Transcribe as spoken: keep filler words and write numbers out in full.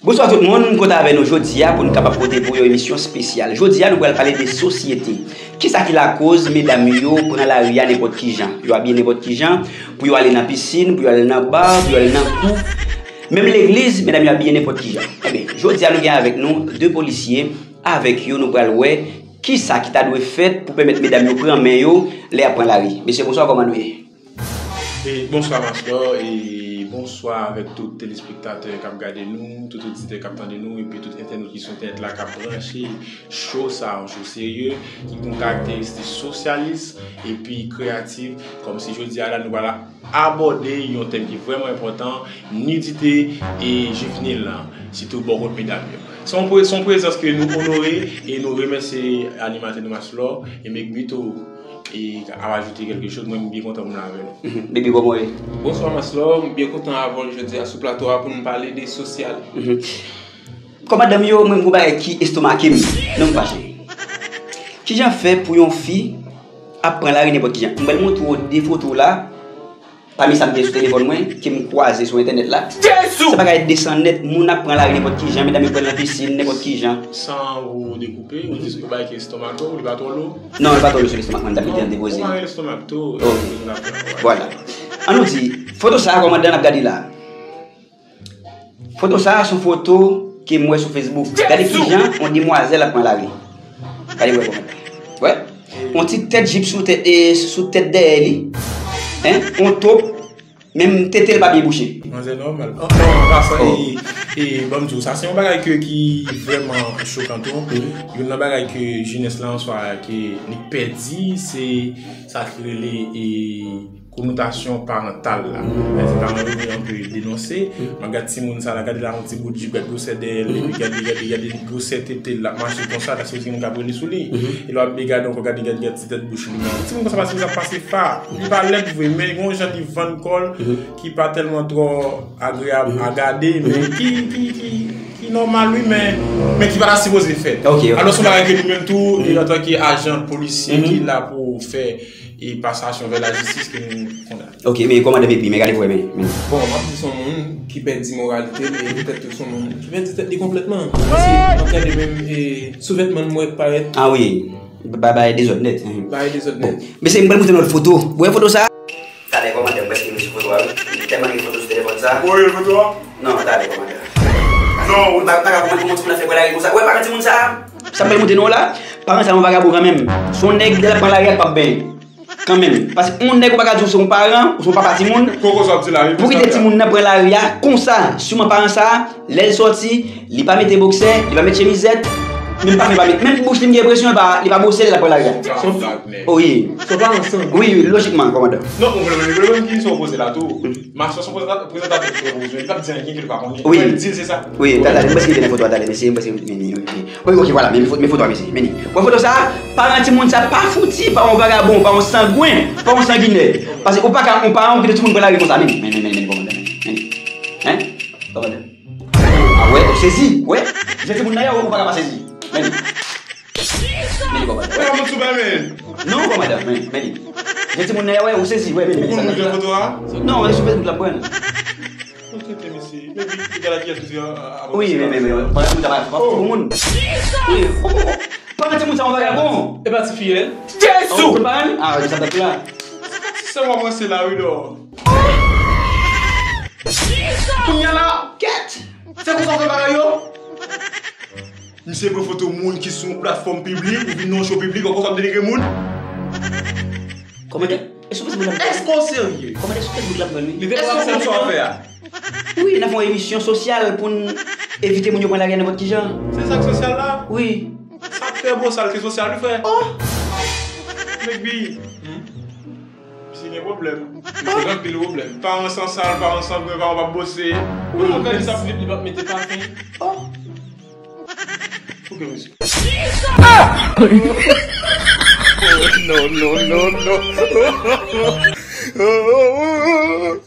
Bonswa tout moun, m kontan avè nou jodi a pou n kapab pote pou yon emisyon espesyal. Jodi a nou pral pale de sosyete. Kisa ki lakoz medam yo pran lari a nenpòt ki jan? Yo abiye nenpòt ki jan, pou yo ale nan pisin, pou yo ale nan ba, pou yo ale nan kou. Menm legliz, medam yo abiye nenpòt ki jan. Enben, jodi a nou gen avèk nou de polisye, avèk yo nou pral wè kisa ki ta dwe fèt pou pèmèt medam yo pran men yo lè y ap pran lari. Mesye, bonswa, kòman nou ye? E bonswa Maslò, e bonswa avèk tout telespektatè k ap gade nou, tout oditè k ap tande nou, epi tout entènot ki sou entènèt la k ap branche cho sa, yon cho serye, ki gen yon karakteristik sosyalis epi kreyatif. Kòmsi jodi a la nou pral abòde yon tèm ki vrèman enpòtan, nidite e jivenil lan, sitou bò kot medam yo. Se yon pre-, se yon prezans ke nou onore e nou remèsye animatè nou Maslò e Megbi tou. E ap ajoute kèlke choz, mwen m byen kontan pou m la avè nou. Mhm. Baby, kòman w ye? Bonswa Maslò, m byen kontan avè w jodi a sou plato a pou n pale de sosyal. Mhm. Kòmandan m yo, mwen m gon bagay ki estomake m. Non, m fache. Kijan fè pou yon fi ap pran lari nenpòt kijan? M pral montre w de foto la. Pami sa m gen sou telefòn mwen, ke m kwaze sou entènèt la. Jezi! Se bagay desan nèt, moun ap pran lari nenpòt kijan, medam yo pran nan pisin nenpòt kijan. San ou dekoupe, ou di se yon bagay ki estomak ou, li pa twò lou? Non, li pa twò lou sou lestomak mwen, m t ap mete l depoze. Ou mare lestomak tou, oh, ou bezwen ap pran, vwala. Ann nou di, foto sa a, kòmandan, n ap gade la. Foto sa a se yon foto ke m wè sou Facebook. Gade kijan yon demwazèl ap pran lari. Gade wè kòmandan. Wè? Yon ti tèt jip sou tèt, e, sou tèt dèyè li. Hein? Yon top. Menm tete l pa byen bouche. Manzè nòmal. An, an, an pasan, e, e, ban m di w, sa se yon bagay ke, ki vrèman chokan tou. Youn nan bagay ke jenès la, answa, ke li pèdi, se sa ki rele, e, konotasyon parantal la. Paske paran yo gen anpil denonse. M ap gad timoun sa la, gade la yon ti bout jip, gad gwosè dèyè l, epi gade, gade, gade gwosè tete l, l ap mache konsa, ta sipoze gen moun k ap rele sou li. E lè w ap gade ankò, gade, gade, gade ti tèt bouch li menm. Timoun konsa pa sipoze ap pase fa. Li pa lèd vre, men gen yon jan li vann kò l ki pa tèlman twò agreyab a gade, men ki, ki, ki, ki nòmal wi, men, men ki pa ta sipoze fèt. Ok, ok. Alò se yon bagay ke nou menm tou, e antanke ajan polisye ki la pou fè e pasasyon vè lajistis ke nou kondane. Ok, men kòmandan Megbi, men gade pou wè, men, men. Bon, m ap di se yon moun ki pèdi moralite l, e petèt tou se yon moun ki pèdi tèt li konplètman. Paske m ap gade menm, e, souvètman m wè k parèt. Ah wi, ba-, bagay dezòd nèt. Bagay dezòd nèt. Bon, mesye, m pral montre nou lòt foto. Ou wè foto sa? Talè, kòmandan, m prèske vin sou foto a wi. M tèlman gen foto sou telefòn sa. Ou wè foto a? Non, talè, kòmandan. Non. Pa, pa ka konprann kòman timoun nan fè pran lari konsa. Ou wè paran timoun sa? Sa m pral montre nou la, paran sa yon vagabon kanmenm. Se yon nèg, lè l ap pran lari a, l p ap benyen. Kanmenm. Paske yon nèg ou pa ka di w se yon paran, ou se yon papa timoun. Koko sa ap di la, wi, pou kite timoun nan pran lari a konsa. Siman paran sa, lè l sòti, li pa mete boksè, li pa met chemizèt, menm pafen li pa met. Menm bouch li, m gen enpresyon li pa, li pa bwose lè l ap pran lari a. Wi. Se yon paran sangwen. Wi, wi, lojikman, kòmandan. Non, ou vle, vle, vle, vle, ki sa w poze la tou? Maslò se yon prezanta-, prezantatè ki trè pwofesyonèl. Li p ap di anyen ke li pa konnen. Wi. Li di l se sa. Wi, talè, m prèske gen foto a talè, mesye, m prèske vini, wi. Wi, ok, vwala, men fo-, men foto a, mesye, men li. Bon, foto sa, paran timoun sa pa fouti, pa yon vagabon, pa yon sangwen, pa yon sanginè. Paske ou pa ka, yon paran ou kite timoun pran lari konsa, men, men, men, men, men, kòmandan, men, men. Hein? Kòmandan. Ah, wè, ou sezi, wè. Jan timoun nan ye, ou pa ka pa sezi. Men. Men li, kòmandan. Ou pa monte sou bay, men. Non, kòmandan, men, men li. Jan timoun nan ye, wè, ou sezi, wè, men, men, sa. Ou konn moutre foto a? Non, e sou Facebook l ap pran. Ou trete mesye. Epi, egal a kiyès ou di a, a, a, wi, men, men, men, paran timoun sa pa, pa fouti pou moun. Wi, oh, oh, oh. Paran timoun sa yon vagabon. E pa ti fiyèl. Jezi! Oh, ou konn paran li? Ah, wi, sa t ap la. Se pa ti sè w ap ranse la, wi, non. Kounye a la, kèt! Se konsa w fè bagay yo? Misye pran foto moun ki sou yon platfòm piblik, ou vin nan yon show piblik, ou konsa w ap denigre moun? Kòmandan, e sou Facebook la m... Èske w serye? Kòmandan, e sou Facebook la m pran l, wi. Èske w konn sa w ap fè a? Wi, n ap fè yon emisyon sosyal pou n evite moun yo pran lari a nenpòt ki jan. Se sa k sosyal la? Wi. Sa trè bon, sa l te sosyal, wi, frè. Oh! Megbi. Hmm? Misye gen pwoblèm. Misye gen anpil pwoblèm. Paran san sal, paran san gwen, paran p ap bwose. Wi, paran fè li sa, li p ap mete pafen. Oh! Fouke misye. Non, non, non, non.